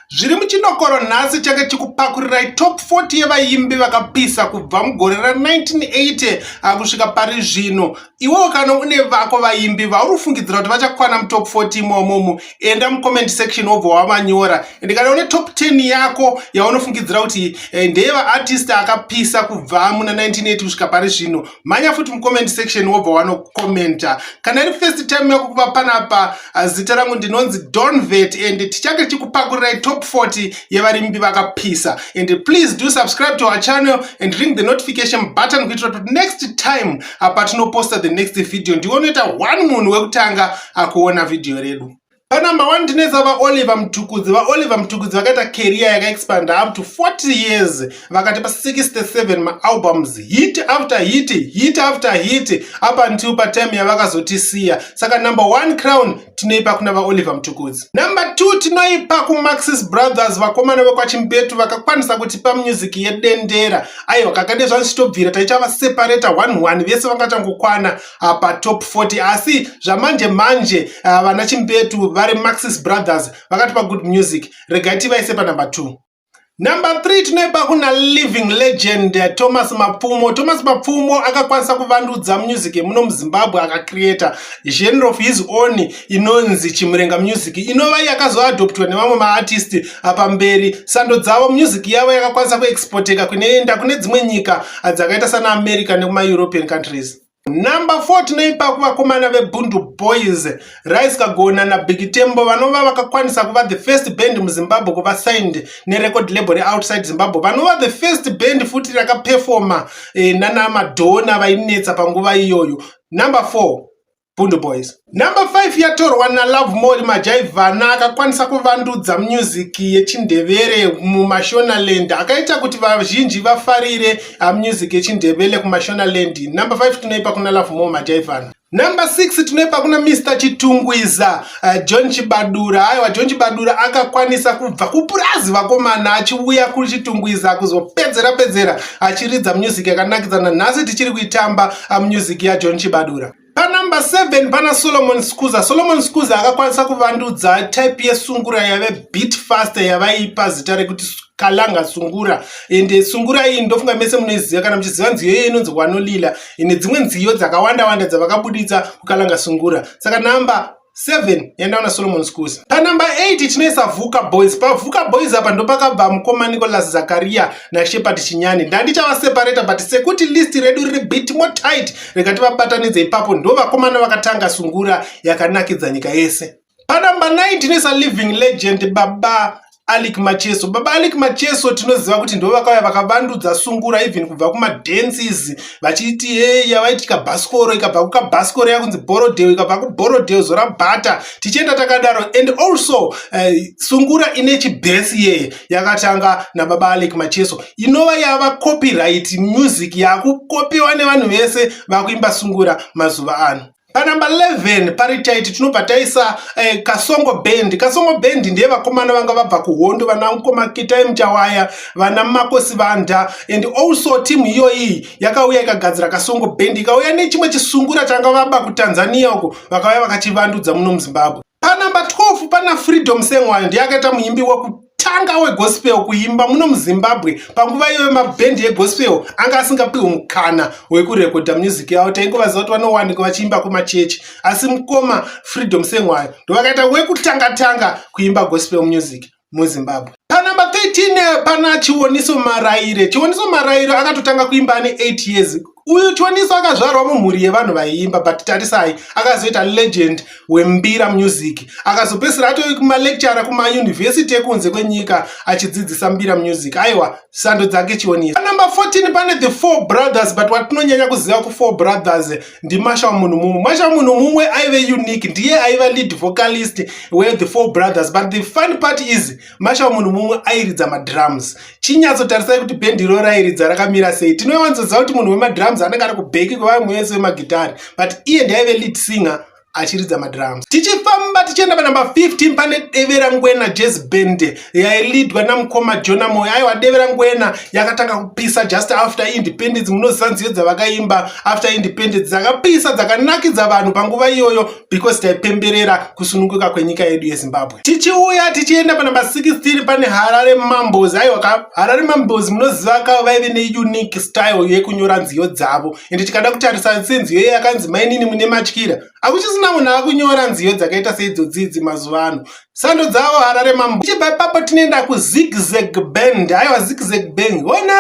Zviri muchinokoro nhasi change chikupakurirai top 40 yevaimbi vakapisa kubva mugore ra1980 kusvika pari zvino. Iwewo kana une vako vaimbi vauri kufungidzira kuti vachakwana mutop 40 imomomo, enda mucomment section wobva wavanyora. And kana une top 10 yako yaunofungidzira kuti ndeyevaartist akapisa kubva muna 1980 kusvika pari zvino, mhanya futi mucomment section wobva wanokomenta. Kana iri first time yako kuva panapa, zita rangu ndinonzi Donvet and tichange tichikupakurirai top 40 yevarimbi vakapisa. And please do subscribe to our channel and ring the notification button kuitira kuti next time patinoposta the next video ndionoita one munhu wekutanga akuona vhidhiyo redu. Panumber 1 tinoisa vaOliver Mtukudzi. VaOliver Mtukudzi vakaita career yakaexpanda up to 40 years, vakatipa 67 maalbums, hit after hit, hit after hit, up until patime yavakazotisiya. Saka number 1 crown tinoipa kuna vaOliver Mtukudzi. Number 2 tinoipa kuMaxis Brothers, vakomana vekwachimbetu vakakwanisa kutipa music yedendera. Aiwa, kakade zvandichitobvira taichavaseparata 11 vese vangachangokwana patop 40, asi zvamanje manje vana Chimbetu vari Maxis Brothers vakatipa good music. Regai tivaise panumber 2. Number 3 tinoipa kuna living legend Thomas Mapfumo. Thomas Mapfumo akakwanisa kuvandudza music yemuno muZimbabwe, akacreata genre of his own inonzi Chimurenga music, inova yakazoadoptwa nevamwe maartist pamberi. Sando dzavo, music yavo yakakwanisa kuexporteka kunoenda kune dzimwe nyika dzakaita sana America nekumaEuropean countries. Number 4 tinoipa kuvakomana veBundu Boys, Rice Kagona naBig Tembo, vanova vakakwanisa kuva the first band muZimbabwe kuva signed nerecord label reoutside Zimbabwe, vanova the first band futi rakapefoma nana Madonna vainetsa panguva iyoyo. Number 4, Bundu Boys. Number 5 yatorwa naLovemore Majaivana, akakwanisa kuvandudza music yechindevere muMashonaland, akaita kuti vazhinji vafarire music yechindevere kuMashonaland. Number 5 tinoipa kuna Lovemore Majaivana. Number 6 tinoipa kuna Mr Chitungwiza, John Chibadura. Aiwa, John Chibadura akakwanisa kubva kupurazi, vakomana, achiuya kuChitungwiza kuzopedzera pedzera achiridza music yakanakidza. Nanhasi tichiri kuitamba music yaJohn Chibadura. Panumber 7 pana Solomon Skuza. Solomon Skuza akakwanisa kuvandudza type yesungura yave beat faster, yavaipa zita rekuti Kalanga sungura. Ende sungura iyi ndofunga mese munoiziva kana muchiziva nziyo iyo inonzi Wanolila nedzimwe nziyo dzakawanda wanda dzavakabuditsa kuKalanga sungura. Saka number 7 yandaona Solomon Skuza. Panumber 8 tinoisa Vuka Boys. PaVuka Boys apa ndopakabva mukoma Nicholas Zakaria naShepard Chinyani. Ndandichavaseparata, but sekuti list redu riri bit more tight, rekativabatanidze ipapo. Ndo vakomana vakatanga sungura yakanakidza nyika yese. Panumber 9 tinoisa living legend baba Alick Macheso. Baba Alick Macheso tinoziva kuti ndo vakauya vakavandudza sungura, even kubva kumadances, vachiti hey, yavaiti kabhasikoro, ikabva kukabhasikoro yakunzi Borrowdale, ikabva kuBorrowdale zora bhata, tichienda takadaro. And also sungura ine chibhesi yeye yakatanga nababa Alick Macheso, inova yava copyright music yakukopiwa nevanhu vese vakuimba sungura mazuva ano. Panumber 11 pari taiti tinobva taisa Kasongo Band. Kasongo Band ndiye vakomana vanga vabva kuhondo, vana mukoma Kitai Muchawaya, vana Makosi Vanda. And also timu iyoyi yakauya ikagadzira Kasongo Band, ikauya nechimwe chisungura changa vaba kuTanzania uko, vakauya vakachivandudza muno muZimbabwe. Panumber 12 pana Freedom Sengwayo, ndiye akaita muimbi wekutanga wegospel kuimba muno muZimbabwe. Panguva iyoyo mabhendi egospel anga asingapiwi mukana wekurekodha music yavo, taingovaziva kuti vanowanikwa vachiimba kumachechi, asi mukoma Freedom Sengwayo ndovakaita wekutanga-tanga kuimba gospel music muZimbabwe. Panumber 13 pana Chiwoniso Maraire. Chiwoniso Maraire akatotanga kuimba ane 8 years. Uyu Chiwoniso akazvarwa mumhuri yevanhu vaiimba, but tarisai, akazoita legend wembira music, akazopedzisira atove kumalectura kumayunivhesiti ekunze kwenyika achidzidzisa mbira music. Aiwa, sando dzake Chiwoniso. Panumber 14 pane the Four Brothers, but watinonyanya kuziva kuFour Brothers ndiMarshall Munhu Mumwe. Marshall Munhu Mumwe aive unique, ndiye aiva lead vocalist weThe Four Brothers, but the fun part is Marshall Munhu Mumwe airidza madrums. Chinyatsotarisai kuti bhendi iro rairidza rakamira sei. Tinowanzoziva kuti munhu wemadrums anenge ari kuback kwevamwe vese vemagitari, but iye ndiaive lead singer. Achiridza madrums. Tichifamba tichienda panumber 15, pane Devera Ngwena Jazz Band yailidwa namukoma Jona Moyo. Aiwa, Devera Ngwena yakatanga kupisa just after independence. Munoziva nziyo dzavakaimba after independence, dzakapisa, dzakanakidza vanhu panguva iyoyo because taipemberera kusununguka kwenyika yedu yeZimbabwe. Tichiuya tichienda panumber 16, pane Harare Mambos. Aiwa, Harare Mambos munoziva ka, vaive neunique style yekunyora nziyo dzavo. Ende tikada kutarisa senziyo yakanzi "Mainini Mune Matyira", hakuchisina munhu akunyora nziyo dzakaita seidzodzidzi mazuva ano. Sando dzavo, Harare Mambo. Tichibva ipapo tinoenda kuZigzag Band. Aiwa, Zigzag Band, ona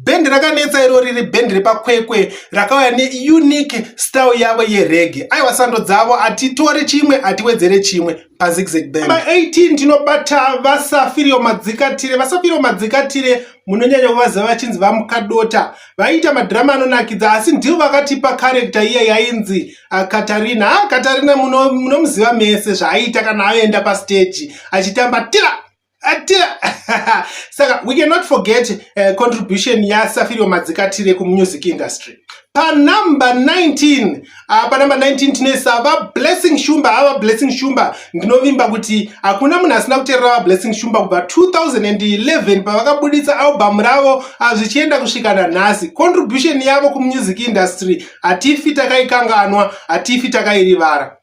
bhendi rakanetsa iro, riri bhendi repaKwekwe rakauya neunique style yavo yereggae. Aiwa, sando dzavo, hatitori chimwe, hatiwedzere chimwe paZigzag Band. Pa18 tinobata vaSafirio Madzikatire. VaSafirio Madzikatire munonyanya kuvaziva vachinzi vaMukadota. Vaiita madhirama anonakidza, asi ndivo vakatipa character iya yainzi Katarina. Ah, Katarina munomuziva mese, zvaaiita kana aenda pastage achitamba tira atira. Saka we cannot forget contribution yaSafirio Madzikatire kumusic industry. Panumber 19, panumber 19 tinoisa vaBlessing Shumba. Ava Blessing Shumba, ndinovimba kuti hakuna munhu asina kuteerera vaBlessing Shumba kubva 2011 pavakabuditsa album ravo zvichienda kusvika nanhasi. Contribution yavo kumusic industry hatifi takaikanganwa, hatifi takairivara.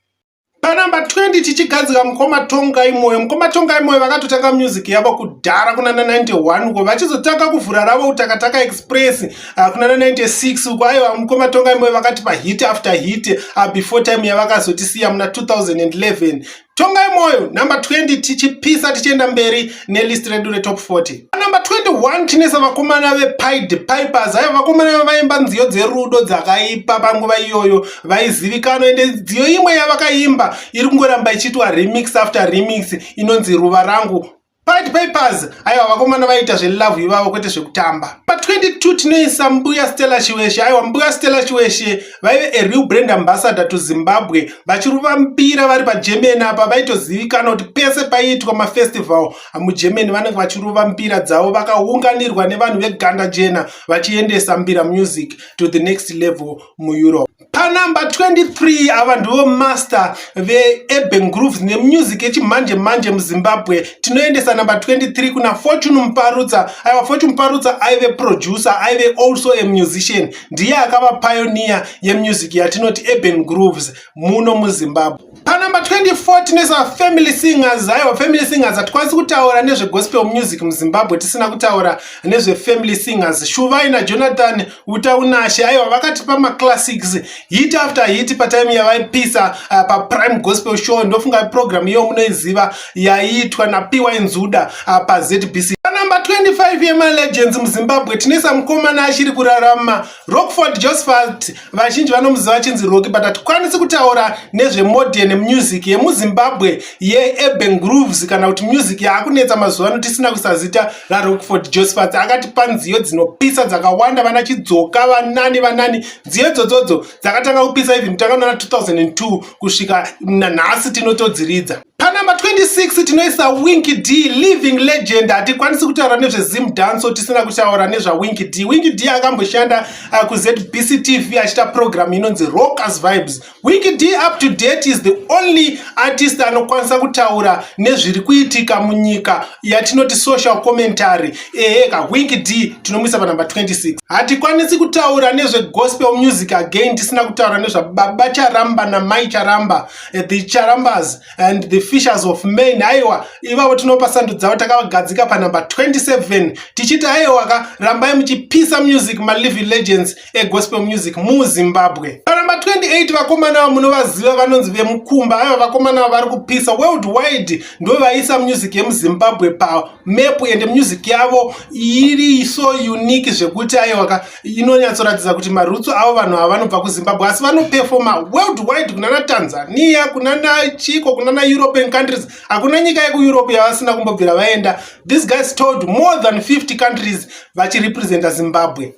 Panumber 20 tichigadzika mukoma Tongai Moyo. Mukoma Tongai Moyo vakatotanga music yavo kudhara kunana 91 uko, vachizotanga kuvhura ravo Utakataka Express kunana 96 uko. Aiwa, mukoma Tongai Moyo vakatipa hit after hit before time yavakazotisiya muna 2011. Tongai Moyo, number 20. Tichipisa tichienda mberi nelist redu retop 40. Number 21 tinesa vakomana vePied Pipers. Aiwa, vakomana vaimba nziyo dzerudo dzakaipa panguva iyoyo, vaizivikanwa. Ende nziyo imwe yavakaimba iri kungoramba ichiitwa remix after remix inonzi "Ruva Rangu". Pied Pipers, aiwa, vakomana vaita zvelove ivavo, kwete zvekutamba. Pa22 tinoisa Mbuya Stella Chiweshe. Aiwa, Mbuya Stella Chiweshe vaive a real brand ambassador to Zimbabwe, vachirova mbira vari paGermany apa. Vaitozivikanwa kuti pese paiitwa mafestival muGermany vanenge vachirova mbira dzavo, vakaunganirwa nevanhu veganda jena, vachiendesa mbira music to the next level muEurope. Panumber 23, ava ndivo master veurban grooves nemusic yechimanje manje muZimbabwe. Tinoendesa number 23 kuna Fortune Muparutsa. Aiwa, Fortune Muparutsa aive producer, aive also a musician. Ndiye akava pioneer yemusic yatinoti urban grooves muno muZimbabwe. Panumber 24 tinoisa Family Singers. Aiwa, Family Singers, hatikwanisi kutaura nezvegospel music muZimbabwe tisina kutaura nezvefamily Singers, Shuvai naJonathan Utaunashe. Aiwa, vakatipa maclassics, hit after hit, patime yavaipisa paPrime Gospel Show. Ndofunga program iyo munoiziva, yaiitwa naPy Nzuda paZBC. Panumber 25 yemalegends muZimbabwe tinoisa mukomana achiri kurarama, Rockford Josephat. Vazhinji vanomuziva achinzi Rocky, but hatikwanisi kutaura nezvemodern music yemuZimbabwe yeurban grooves kana kuti music yaakunetsa mazuva ano tisina kuisa zita raRockford Josephat. Akatipa nziyo dzinopisa dzakawanda, vana Chidzoka, vanani vanani. Nziyo idzodzodzo dzakatanga kupisa even kutanga nana 2002 kusvika nanhasi tinotodziridza. Panumber 26 tinoisa Winky D, living legend. Hatikwanisi kutaura nezveZim dancehall tisina kutaura nezvaWinky D. Winky D akamboshanda kuZBC TV achiita program inonzi Rockers Vibes. Winky D up to date is the only artist anokwanisa kutaura nezviri kuitika munyika, yatinoti social commentary. Eheka, Winky D tinomuisa panumber 26. Hatikwanisi kutaura nezvegospel music again tisina kutaura nezvababa Charamba namai Charamba, the Charambas and the Fishers of Men. Aiwa, ivavo tinopa sando dzavo, takavagadzika panumber 27, tichiti aiwa ka, rambai muchipisa music, maliving legends egospel music muZimbabwe. Panumber 28, vakomana ava munovaziva, vanonzi veMukumba. Aiwa, vakomana ava vari kupisa worldwide, ndo vaisa music yemuZimbabwe pamap. Ende music yavo iri so unique zvekuti aiwa ka, inonyatsoratidza kuti marutsu avo vanhu ava vanobva kuZimbabwe, asi vanopefoma worldwide, kunana Tanzania, kunana chiko, kunana European countries. Hakuna nyika yekuEurope yavasina kumbobvira vaenda. These guys toured more than 50 countries vachirepresenta Zimbabwe.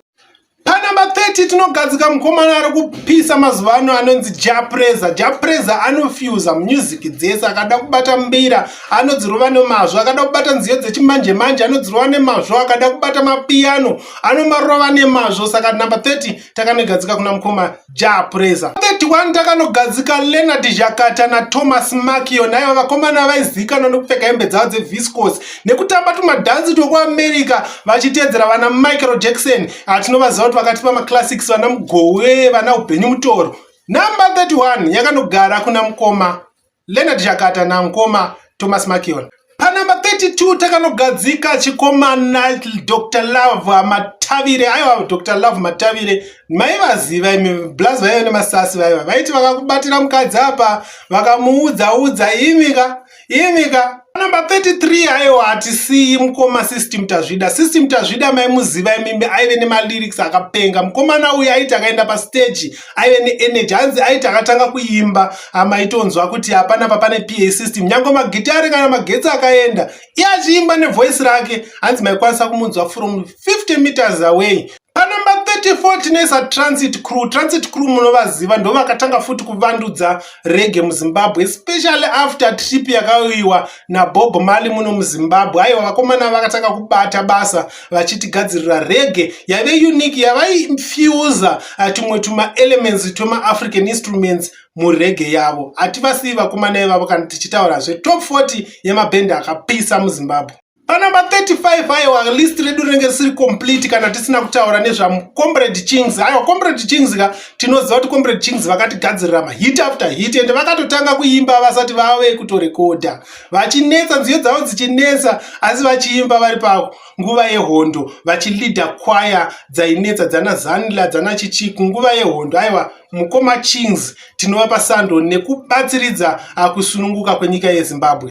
Panumber Panumber 30 tinogadzika mukomana ari kupisa mazuva ano anonzi Jah Prayzah. Jah Prayzah anofusa music dzese. Akada kubata mbira anodzirova nemazvo, akada kubata nziyo dzechimanje manje anodzirova nemazvo, akada kubata mapiyano anomarova nemazvo. Saka number 30 takanogadzika kuna mukoma Jah Prayzah. 31 takanogadzika Leonard Zhakata naThomas Makion. Aiwa, vakomana vaizivikanwa nekupfeka hembe dzavo dzeviscos nekutamba tumadhanzi twekuAmerica vachiteedzera vana Michael Jackson. Atinovaziva kuti vakatipa maclassics, vana Mugowe, vana Upenyu Mutoro. Number 31 yakanogara kuna mukoma Leonard Zhakata namukoma Thomas Makion. Panumber 32 takanogadzika chikomana Dr Love Matavire. Aiwa, Dr Love Matavire maivaziva imi, blaz vaiva nemasasi. Vaiva vaiti vakakubatira mukadzi apa vakamuudza udza, imika imika. Number 33, aiwa, hatisiyi mukoma System Tazvida. System Tazvida maimuziva imimi, aive nemalyrics akapenga mukomana uyu. Aiti akaenda pastage aive neenergy. Hanzi aiti akatanga kuimba amaitonzwa kuti hapanapa pane PA system, nyange magitari kana magetsi akaenda, iye achiimba nevoice rake, hanzi maikwanisa kumunzwa from 50 meters away. Panumber 34 tinoisa Transit Crew. Transit Crew munovaziva, ndo vakatanga futi kuvandudza reggae muZimbabwe, especially after trip yakauyiwa naBob Marley muno muZimbabwe. Aiwa, vakomana vakatanga kubata basa vachitigadzirira reggae yaive unique, yavaifusa tumwe tumaelements twemaAfrican instruments mureggae yavo. Hativasiyi vakomana ivavo kana tichitaura zvetop 40 yemabhendi akapisa muZimbabwe. Panumber 35, aiwa, list redu rinenge risiri complete kana tisina kutaura nezvaComrade Chings. Aiwa, Comrade Chings ka, tinoziva kuti Comrade Chings vakatigadzirira mahit after hit, ende vakatotanga kuimba vasati vave kutorekodha, vachinetsa, nziyo dzavo dzichinetsa, asi vachiimba vari panguva yehondo, vachilidha kwaya dzainetsa dzana Zanla, dzana chichi kunguva yehondo. Aiwa, mukoma Chings tinovapa sando nekubatsiridza kusununguka kwenyika yeZimbabwe.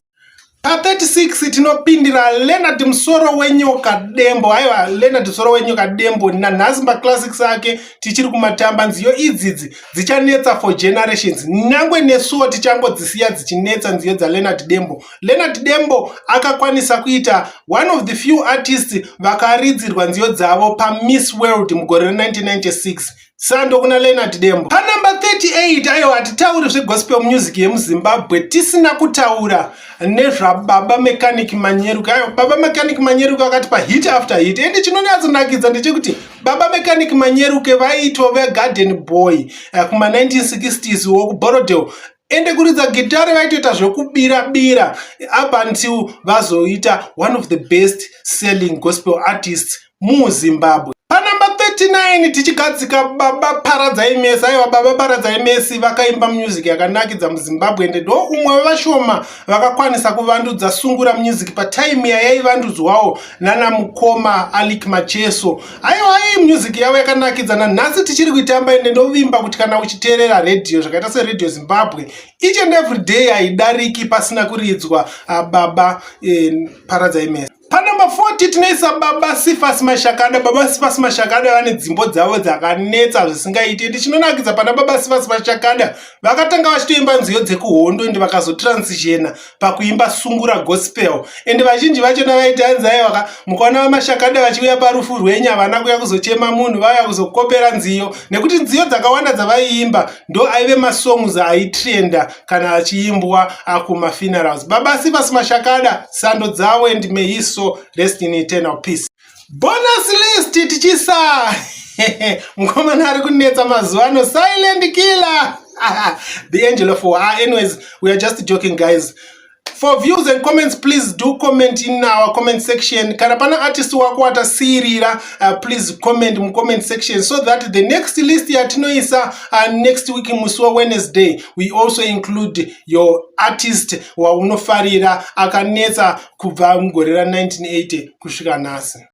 Pa36 tinopindira Leonard Musoro Wenyoka Dembo. Aiwa, Leonard Musoro Wenyoka Dembo, nanhasi maclassics ake tichiri kumatamba. Nziyo idzidzi dzichanetsa for generations, nyangwe nesuwo tichangodzisiya dzichinetsa nziyo dzaLeonard Dembo. Leonard Dembo akakwanisa kuita one of the few artists vakaridzirwa nziyo dzavo paMiss World mugore re1996. Sando kuna Leonard Dembo. Panumber 38, aiwa, hatitauri zvegospel music yemuZimbabwe tisina kutaura nezvababa Mechanic Manyeruke. Aiwa, baba Mechanic Manyeruke vakati pahit after hit, ende chinonyatsonakidza ndechekuti baba Mechanic Manyeruke vaitove garden boy kuma-1960s wokuBorrowdale, ende kuridza gitare vaitoita zvekubira bira up until vazoita one of the best selling gospel artists muZimbabwe. Panumber 39 tichigadzika baba Paradzai Mesi. Aiwa, baba Paradzai Mesi vakaimba music yakanakidza muZimbabwe, ende ndo umwe wevashoma vakakwanisa kuvandudza sungura music patime yayaivandudzwawo nana mukoma Alick Macheso. Aiwa, ai music yavo yakanakidza, nanhasi tichiri kuitamba, ende ndovimba kuti kana uchiteerera redhiyo zvakaita seRadio Zimbabwe, each and every day haidariki pasina kuridzwa baba Paradzai Mesi. Panumber 40 tinoisa baba Cephas Mashakada. Baba Cephas Mashakada vane dzimbo dzavo dzakanetsa zvisingaiti, ende chinonakidza pana baba Cephas Mashakada, vakatanga vachitoimba nziyo dzekuhondo, ende vakazotransitiona pakuimba sungura gospel. Ende vazhinji vachona vaiti hanzi, aiwaka, mukaona vaMashakada vachiuya parufu rwenyu, havana kuuya kuzochema munhu, vauya kuzokopera nziyo, nekuti nziyo dzakawanda dzavaiimba ndo aive masongs aitrenda kana achiimbwa kumafunerals. Baba Cephas Mashakada, sando dzavo, and may his soul rest in eternal peace. Bonus list tichisa mukomana ari kunetsa mazuva ano, Silent Killer, the angel of war. Anyways, we are just joking, guys. For views and comments, please do comment in our comment section. Kana pana artist wako watasiyirira, please comment mucomment section so that the next list yatinoisa next week musi waWednesday, we also include your artist waunofarira akanetsa kubva mugore ra1980 kusvika nhasi.